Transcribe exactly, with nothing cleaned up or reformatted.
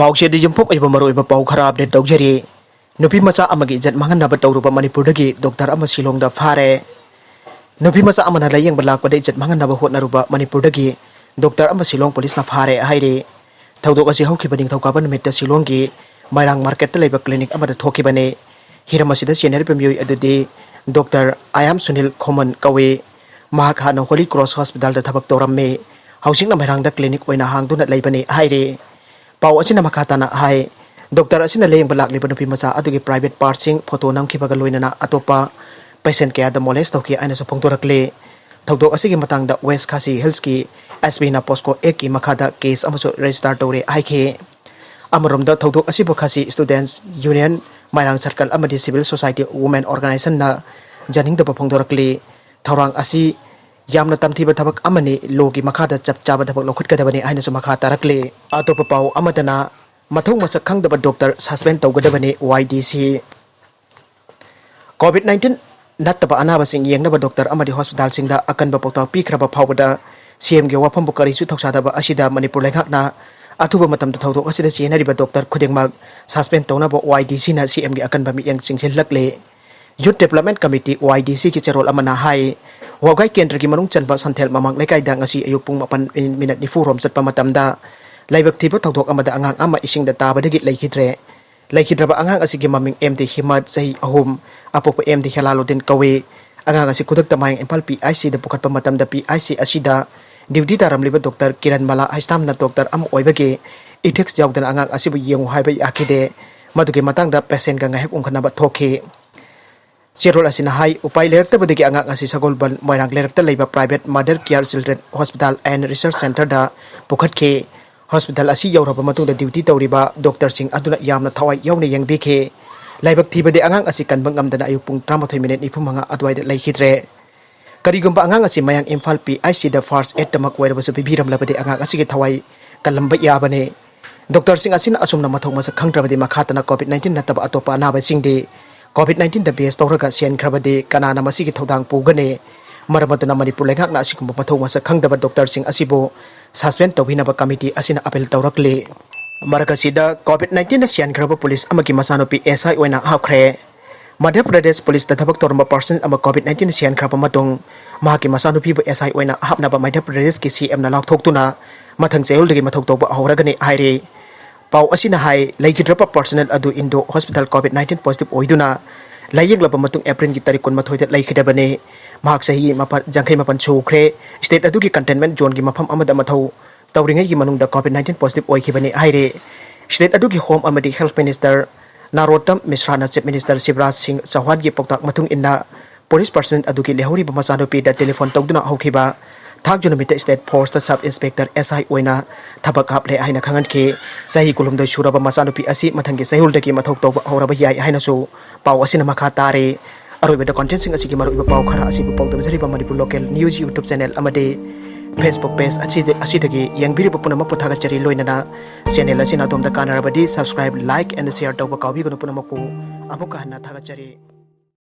ꯄꯥꯎꯆꯦꯗ ꯌꯨꯝꯐꯝ ꯑꯣꯏꯕ ꯃꯔꯨꯑꯣꯏꯕ ꯄꯥꯎ ꯈꯔ ꯑꯞꯗꯦꯠ ꯇꯧꯖꯔꯤ꯫ ꯅꯨꯄꯤ ꯃꯆꯥ ꯑꯃꯒꯤ ꯏꯖꯠ ꯃꯥꯡꯍꯟꯅꯕ ꯇꯧꯔꯨꯕ ꯃꯅꯤꯄꯨꯔꯗꯒꯤ ꯗꯣꯛꯇꯔ ꯑꯃ ꯁꯤꯂꯣꯡꯗ ꯐꯥꯔꯦ꯫ ꯅꯨꯄꯤ ꯃꯆꯥ ꯑꯃꯅ ꯂꯥꯌꯦꯡꯕ ꯂꯥꯛꯄꯗ ꯏꯖꯠ ꯃꯥꯡꯍꯟꯅꯕ ꯍꯣꯠꯅꯔꯨꯕ ꯃꯅꯤꯄꯨꯔꯗꯒꯤ ꯗꯣꯛꯇꯔ ꯑꯃ ꯁꯤꯂꯣꯡ ꯄꯨꯂꯤꯁꯅ ꯐꯥꯔꯦ ꯍꯥꯏꯔꯤ꯫ ꯊꯧꯗꯣꯛ ꯑꯁꯤ ꯍꯧꯈꯤꯕ ꯅꯤꯡꯊꯧꯀꯥꯕ ꯅꯨꯃꯤꯠꯇ ꯁꯤꯂꯣꯡꯒꯤ ꯃꯣꯏꯔꯥꯡ ꯃꯥꯔꯀꯦꯠꯇ ꯂꯩꯕ ꯀ꯭ꯂꯤꯅꯤꯛ ꯑꯃꯗ ꯊꯣꯛꯈꯤꯕꯅꯤ꯫ ꯍꯤꯔꯝ ꯑꯁꯤꯗ ꯆꯦꯟꯅꯔꯤꯕ ꯃꯤꯑꯣꯏ ꯑꯗꯨꯗꯤ ꯗꯣꯛꯇꯔ ꯑꯌꯥꯝ ꯁꯨꯅꯤꯜ ꯈꯣꯃꯟ ꯀꯧꯏ꯫ ꯃꯍꯥꯛ ꯍꯥꯟꯅ ꯍꯣꯂꯤ ꯀ꯭ꯔꯣꯁ ꯍꯣꯁꯄꯤꯇꯥꯜꯗ ꯊꯕꯛ ꯇꯧꯔꯝꯃꯤ꯫ ꯍꯧꯖꯤꯛꯅ ꯃꯣꯏꯔꯥꯡꯗ ꯀ꯭ꯂꯤꯅꯤꯛ ꯑꯣꯏꯅ ꯍꯥꯡꯗꯨꯅ ꯂꯩꯕꯅꯤ ꯍꯥꯏꯔꯤ꯫ ꯄꯥꯎ ꯑꯁꯤꯅ ꯃꯈꯥ ꯇꯥꯅ ꯍꯥꯏ, ꯗꯣꯛꯇꯔ ꯑꯁꯤꯅ ꯂꯥꯌꯦꯡꯕ ꯂꯥꯛꯂꯤꯕ ꯅꯨꯄꯤ ꯃꯆꯥ ꯑꯗꯨꯒꯤ ꯄ꯭ꯔꯥꯏꯚꯦꯠ ꯄꯥꯔꯠꯁꯤꯡ ꯐꯣꯇꯣ ꯅꯝꯈꯤꯕꯒ ꯂꯣꯏꯅꯅ ꯑꯇꯣꯞꯄ ꯄꯦꯁꯦꯟ ꯀꯌꯥꯗ ꯃꯣꯂꯦꯁ ꯇꯧꯈꯤ ꯍꯥꯏꯅꯁꯨ ꯐꯣꯡꯗꯣꯔꯛꯂꯤ꯫ ꯊꯧꯗꯣꯛ ꯑꯁꯤꯒꯤ ꯃꯇꯥꯡꯗ ꯋꯦꯁ ꯈꯥꯁꯤ ꯍꯤꯜꯁꯀꯤ ꯑꯦꯁ ꯄꯤꯅ ꯄꯣꯁꯀꯣ ꯑꯦꯛꯀꯤ ꯃꯈꯥꯗ ꯀꯦꯁ ꯑꯃꯁꯨ ꯔꯦꯖꯤꯁꯇꯥꯔ ꯇꯧꯔꯦ ꯍꯥꯏꯈꯤ꯫ ꯑꯃꯔꯣꯝꯗ ꯊꯧꯗꯣꯛ ꯑꯁꯤꯕꯨ ꯈꯥꯁꯤ ꯁ꯭ꯇꯨꯗꯦꯟꯠꯁ ꯌꯨꯅꯤꯌꯟ, ꯃꯣꯏꯔꯥꯡ ꯁꯔꯀꯜ ꯑꯃꯗꯤ ꯁꯤꯚꯤꯜ ꯁꯣꯁꯥꯏꯇꯤ ꯋꯨꯃꯦꯟ ꯑꯣꯔꯒꯅꯥꯏꯖꯦꯁꯟꯅ ꯌꯥꯅꯤꯡꯗꯕ ꯐꯣꯡꯗꯣꯔꯛꯂꯤ꯫ ꯊꯧꯔꯥꯡ ꯑꯁꯤ ꯌꯥꯝꯅ ꯇꯝꯊꯤꯕ ꯊꯕꯛ ꯑꯃꯅꯤ, ꯂꯣꯒꯤ ꯃꯈꯥꯗ ꯆꯞ ꯆꯥꯕ ꯊꯕꯛ ꯂꯧꯈꯠꯀꯗꯕꯅꯤ ꯍꯥꯏꯅꯁꯨ ꯃꯈꯥ ꯇꯥꯔꯛꯂꯤ꯫ ꯑꯇꯣꯞꯄ ꯄꯥꯎ ꯑꯃꯗꯅ, ꯃꯊꯧ ꯃꯁꯛ ꯈꯪꯗꯕ ꯗꯣꯛꯇꯔ ꯁꯁꯄꯦꯟ ꯇꯧꯒꯗꯕꯅꯤ, ꯋꯥꯏ ꯗꯤ ꯁꯤ꯫ ꯀꯣꯚꯤꯗ ꯅꯥꯏꯟꯇꯤꯟ ꯅꯠꯇꯕ ꯑꯅꯥꯕꯁꯤꯡ ꯌꯦꯡꯅꯕ ꯗꯣꯛꯇꯔ ꯑꯃꯗꯤ ꯍꯣꯁꯄꯤꯇꯥꯜꯁꯤꯡꯗ ꯑꯀꯟꯕ ꯄꯥꯎꯇꯥꯛ ꯄꯤꯈ꯭ꯔꯕ ꯐꯥꯎꯕꯗ ꯁꯤ ꯑꯦꯝꯒꯤ ꯋꯥꯐꯝꯕꯨ ꯀꯔꯤꯁꯨ ꯊꯧꯁꯥꯗꯕ ꯑꯁꯤꯗ ꯃꯅꯤꯄꯨꯔ ꯂꯩꯉꯥꯛꯅ ꯑꯊꯨꯕ ꯃꯇꯝꯗ ꯊꯧꯗꯣꯛ ꯑꯁꯤꯗ ꯆꯦꯟꯅꯔꯤꯕ ꯗꯣꯛꯇꯔ ꯈꯨꯗꯤꯡꯃꯛ ꯁꯁꯄꯦꯟ ꯇꯧꯅꯕ ꯋꯥꯏ ꯗꯤ ꯁꯤꯅ ꯁꯤ ꯑꯦꯝꯒꯤ ꯑꯀꯟꯕ ꯃꯤꯠꯌꯦꯡ ꯆꯤꯡꯁꯤꯜꯂꯛꯂꯤ꯫ ꯌꯨꯠ ꯗꯦꯕꯂꯞꯃꯦꯟ ꯀꯃꯤꯇꯤ, ꯋꯥꯏ ꯗꯤ ꯁꯤꯒꯤ ꯆꯦꯔꯣꯜ ꯑꯃꯅ ꯍꯥꯏ, ꯋꯥꯕꯒꯥꯏ ꯀꯦꯟꯗ꯭ꯔꯒꯤ ꯃꯅꯨꯡ ꯆꯟꯕ ꯁꯟꯊꯦꯜ ꯃꯃꯥꯡ ꯂꯩꯀꯥꯏꯗ ꯉꯁꯤ ꯑꯌꯨꯛ ꯄꯨꯡ ꯃꯥꯄꯟ ꯃꯤꯅꯤꯠ ꯅꯤꯐꯨ ꯔꯣꯝ ꯆꯠꯄ ꯃꯇꯝꯗ ꯂꯥꯏꯕꯛ ꯊꯤꯕ ꯊꯧꯗꯣꯛ ꯑꯃꯗ ꯑꯉꯥꯡ ꯑꯃ ꯏꯁꯤꯡꯗ ꯇꯥꯕꯗꯒꯤ ꯂꯩꯈꯤꯗ꯭ꯔꯦ꯫ ꯂꯩꯈꯤꯗ꯭ꯔꯕ ꯑꯉꯥꯡ ꯑꯁꯤꯒꯤ ꯃꯃꯤꯡ ꯑꯦꯝ ꯗꯤ ꯍꯤꯃꯠ, ꯆꯍꯤ ꯑꯍꯨꯝ, ꯑꯄꯣꯛꯄ ꯑꯦꯝ ꯗꯤ ꯍꯦꯂꯥꯂꯨꯗꯤꯟ ꯀꯧꯏ꯫ ꯑꯉꯥꯡ ꯑꯁꯤ ꯈꯨꯗꯛꯇ ꯃꯌꯥꯡ ꯏꯝꯐꯥꯜ ꯄꯤ ꯑꯥꯏ ꯁꯤꯗ ꯄꯨꯈꯠꯄ ꯃꯇꯝꯗ ꯄꯤ ꯑꯥꯏ ꯁꯤ ꯑꯁꯤꯗ ꯗ꯭ꯌꯨꯇꯤ ꯇꯥꯔꯝꯂꯤꯕ ꯗꯣꯛꯇꯔ ꯀꯤꯔꯟ ꯃꯂꯥ ꯍꯩꯁꯇꯥꯝꯅ ꯗꯣꯛꯇꯔ ꯑꯃ ꯑꯣꯏꯕꯒꯤ ꯏꯊꯤꯛꯁ ꯌꯥꯎꯗꯅ ꯑꯉꯥꯡ ꯑꯁꯤꯕꯨ ꯌꯦꯡꯉꯨ ꯍꯥꯏꯕ ꯌꯥꯈꯤꯗꯦ꯫ ꯃꯗꯨꯒꯤ ꯃꯇꯥꯡꯗ ꯄꯦꯁꯦꯟꯒ ꯉꯥꯏꯍꯥꯛ ꯎꯪꯈꯠꯅꯕ ꯊꯣꯛꯈꯤ꯫ ꯆꯦꯔꯣꯜ ꯑꯁꯤꯅ ꯍꯥꯏ, ꯎꯄꯥꯏ ꯂꯩꯔꯛꯇꯕꯗꯒꯤ ꯑꯉꯥꯡ ꯑꯁꯤ ꯁꯒꯣꯜꯕꯟ ꯃꯣꯏꯔꯥꯡ ꯂꯩꯔꯛꯇ ꯂꯩꯕ Private Mother Care Children Hospital and Research Centreꯗ ꯄꯨꯈꯠꯈꯤ꯫ ꯍꯣꯁꯄꯤꯇꯥꯜ ꯑꯁꯤ ꯌꯧꯔꯕ ꯃꯇꯨꯡꯗ ꯗ꯭ꯌꯨꯇꯤ ꯇꯧꯔꯤꯕ ꯗꯣꯛꯇꯔꯁꯤꯡ ꯑꯗꯨꯅ ꯌꯥꯝꯅ ꯊꯋꯥꯏ ꯌꯥꯎꯅ ꯌꯦꯡꯕꯤꯈꯤ꯫ ꯂꯥꯏꯕꯛ ꯊꯤꯕꯗꯤ ꯑꯉꯥꯡ ꯑꯁꯤ ꯀꯟꯕ ꯉꯝꯗꯅ ꯑꯌꯨꯛ ꯄꯨꯡ ꯇꯔꯥꯃꯥꯊꯣꯏ ꯃꯤꯅꯤꯠ ꯅꯤꯐꯨ ꯃꯉꯥ ꯑꯗꯨꯋꯥꯏꯗ ꯂꯩꯈꯤꯗ꯭ꯔꯦ꯫ ꯀꯔꯤꯒꯨꯝꯕ ꯑꯉꯥꯡ ꯑꯁꯤ ꯃꯌꯥꯡ ꯏꯝꯐꯥꯜ ꯄꯤ ꯑꯥꯏ ꯁꯤꯗ ꯐꯥꯔꯁ ꯑꯦꯗꯃꯛ ꯑꯣꯏꯔꯕꯁꯨ ꯄꯤꯕꯤꯔꯝꯂꯕꯗꯤ ꯑꯉꯥꯡ ꯑꯁꯤꯒꯤ ꯊꯋꯥꯏ ꯀꯜꯂꯝꯕ ꯌꯥꯕꯅꯤ꯫ ꯗꯣꯛꯇꯔꯁꯤꯡ ꯑꯁꯤꯅ ꯑꯁꯨꯝꯅ ꯃꯊꯧ ꯃꯁꯛ ꯈꯪꯗ꯭ꯔꯕꯗꯤ ꯃꯈꯥ ꯇꯥꯅ ꯀꯣꯚꯤꯗ ꯅꯥꯏꯟꯇꯤꯟ ꯅꯠꯇꯕ ꯑꯇꯣꯞꯄ ꯑꯅꯥꯕꯁꯤꯡꯗꯤ ꯀꯣꯚꯤꯗ ꯅꯥꯏꯟꯇꯤꯟꯗ ꯕꯦꯁ ꯇꯧꯔꯒ ꯁꯦꯟꯈ꯭ꯔꯕꯗꯤ ꯀꯅꯥꯅ ꯃꯁꯤꯒꯤ ꯊꯧꯗꯥꯡ ꯄꯨꯒꯅꯤ? ꯃꯔꯝ ꯑꯗꯨꯅ ꯃꯅꯤꯄꯨꯔ ꯂꯩꯉꯥꯛꯅ ꯑꯁꯤꯒꯨꯝꯕ ꯃꯊꯧ ꯃꯁꯛ ꯈꯪꯗꯕ ꯗꯣꯛꯇꯔꯁꯤꯡ ꯑꯁꯤꯕꯨ ꯁꯁꯄꯦꯟ ꯇꯧꯕꯤꯅꯕ ꯀꯃꯤꯇꯤ ꯑꯁꯤꯅ ꯑꯄꯤꯜ ꯇꯧꯔꯛꯂꯤ꯫ ꯃꯔꯛ ꯑꯁꯤꯗ COVID nineteen ꯅ ꯁꯤꯍꯟꯈ꯭ꯔꯕ ꯄꯨꯂꯤꯁ ꯑꯃꯒꯤ ꯃꯆꯥꯅꯨꯄꯤ SI ꯑꯣꯏꯅ ꯍꯥꯞꯈ꯭ꯔꯦ꯫ ꯃꯙ꯭ꯌ ꯄ꯭ꯔꯗꯦꯁ ꯄꯨꯂꯤꯁꯇ ꯊꯕꯛ ꯇꯧꯔꯝꯕ ꯄꯔꯁꯅꯦꯜ ꯑꯃ COVID nineteen ꯅ ꯁꯤꯍꯟꯈ꯭ꯔꯕ ꯃꯇꯨꯡ, ꯃꯍꯥꯛꯀꯤ ꯃꯆꯥꯅꯨꯄꯤꯕꯨ SI ꯑꯣꯏꯅ ꯍꯥꯞꯅꯕ ꯃꯙ꯭ꯌ ꯄ꯭ꯔꯗꯦꯁꯀꯤ CM ꯅ ꯂꯥꯎꯊꯣꯛꯇꯨꯅ ꯃꯊꯪ ꯆꯌꯣꯜꯗꯒꯤ ꯃꯊꯧ ꯇꯧꯕ ꯍꯧꯔꯒꯅꯤ ꯍꯥꯏꯔꯤ꯫ ꯄꯥꯎ ꯑꯁꯤꯅ ꯍꯥꯏ, ꯂꯩꯈꯤꯗ꯭ꯔꯕ ꯄꯔꯁꯅꯦꯜ ꯑꯗꯨ Indo hospital COVID nineteen positive ꯑꯣꯏꯗꯨꯅ ꯂꯥꯌꯦꯡꯂꯕ ꯃꯇꯨꯡ ꯑꯦꯄ꯭ꯔꯤꯜꯒꯤ ꯇꯥꯔꯤꯛ ꯀꯨꯟꯃꯥꯊꯣꯏꯗ ꯂꯩꯈꯤꯗꯕꯅꯤ꯫ ꯃꯍꯥꯛ ꯆꯍꯤ ꯃꯥꯄꯟ, ꯌꯥꯡꯈꯩ ꯃꯥꯄꯟ ꯁꯨꯈ꯭ꯔꯦ꯫ ꯁ꯭ꯇꯦꯠ ꯑꯗꯨꯒꯤ ꯀꯟꯇꯦꯟꯃꯦꯟꯠ ꯖꯣꯟꯒꯤ ꯃꯐꯝ ꯑꯃꯗ ꯃꯊꯧ ꯇꯧꯔꯤꯉꯩꯒꯤ ꯃꯅꯨꯡꯗ COVID nineteen positive ꯑꯣꯏꯈꯤꯕꯅꯤ ꯍꯥꯏꯔꯤ꯫ ꯁ꯭ꯇꯦꯠ ꯑꯗꯨꯒꯤ ꯍꯣꯝ ꯑꯃꯗꯤ health minister ꯅꯥꯔꯣꯠꯇꯝ ꯃꯤꯁ꯭ꯔꯥꯅ chief minister Shivraj ꯁꯤꯡ ꯆꯧꯍꯥꯟꯒꯤ ꯄꯥꯎꯇꯥꯛ ꯃꯇꯨꯡ ꯏꯟꯅ ꯄꯨꯂꯤꯁ ꯄꯔꯁꯅꯦꯜ ꯑꯗꯨꯒꯤ ꯂꯩꯍꯧꯔꯤꯕ ꯃꯆꯥꯅꯨꯄꯤꯗ ꯇꯦꯂꯤꯐꯣꯟ ꯇꯧꯗꯨꯅ ꯍꯧꯈꯤꯕ ꯊꯥꯡꯖ ꯅꯨꯃꯤꯠꯇ ꯁ꯭ꯇꯦꯠ ꯐꯣꯔꯁꯇ ꯁꯕ ꯏꯟꯁꯄꯦꯛꯇꯔ, SI, ꯑꯣꯏꯅ ꯊꯕꯛ ꯍꯥꯞꯂꯦ ꯍꯥꯏꯅ ꯈꯪꯍꯟꯈꯤ꯫ ꯆꯍꯤ ꯀꯨꯟꯍꯨꯝꯗꯣꯏ ꯁꯨꯔꯕ ꯃꯆꯥꯅꯨꯄꯤ ꯑꯁꯤ ꯃꯊꯪꯒꯤ ꯆꯌꯣꯜꯗꯒꯤ ꯃꯊꯧ ꯇꯧꯕ ꯍꯧꯔꯕ ꯌꯥꯏ ꯍꯥꯏꯅꯁꯨ ꯄꯥꯎ ꯑꯁꯤꯅ ꯃꯈꯥ ꯇꯥꯔꯤ꯫ ꯑꯔꯣꯏꯕꯗ ꯀꯣꯟꯇꯦꯟꯁꯤꯡ ꯑꯁꯤꯒꯤ ꯃꯔꯨꯑꯣꯏꯕ ꯄꯥꯎ ꯈꯔ ꯑꯁꯤꯕꯨ ꯄꯥꯎꯗꯝꯖꯔꯤꯕ Manipur local news YouTube channel ꯑꯃꯗꯤ Facebook ꯄꯦꯖ ꯑꯁꯤꯗ, ꯑꯁꯤꯗꯒꯤ ꯌꯦꯡꯕꯤꯔꯤꯕ ꯄꯨꯝꯅꯃꯛꯄꯨ ꯊꯥꯒꯠꯆꯔꯤ꯫ ꯂꯣꯏꯅꯅ ꯆꯦꯅꯦꯜ ꯑꯁꯤꯅ ꯑꯗꯣꯝꯗ ꯀꯥꯟꯅꯔꯕꯗꯤ subscribe, like and share ꯇꯧꯕ ꯀꯥꯎꯕꯤꯒꯅꯨ꯫ ꯄꯨꯝꯅꯃꯛꯄꯨ ꯑꯃꯨꯛꯀ ꯍꯟꯅ ꯊꯥꯒꯠꯆꯔꯤ꯫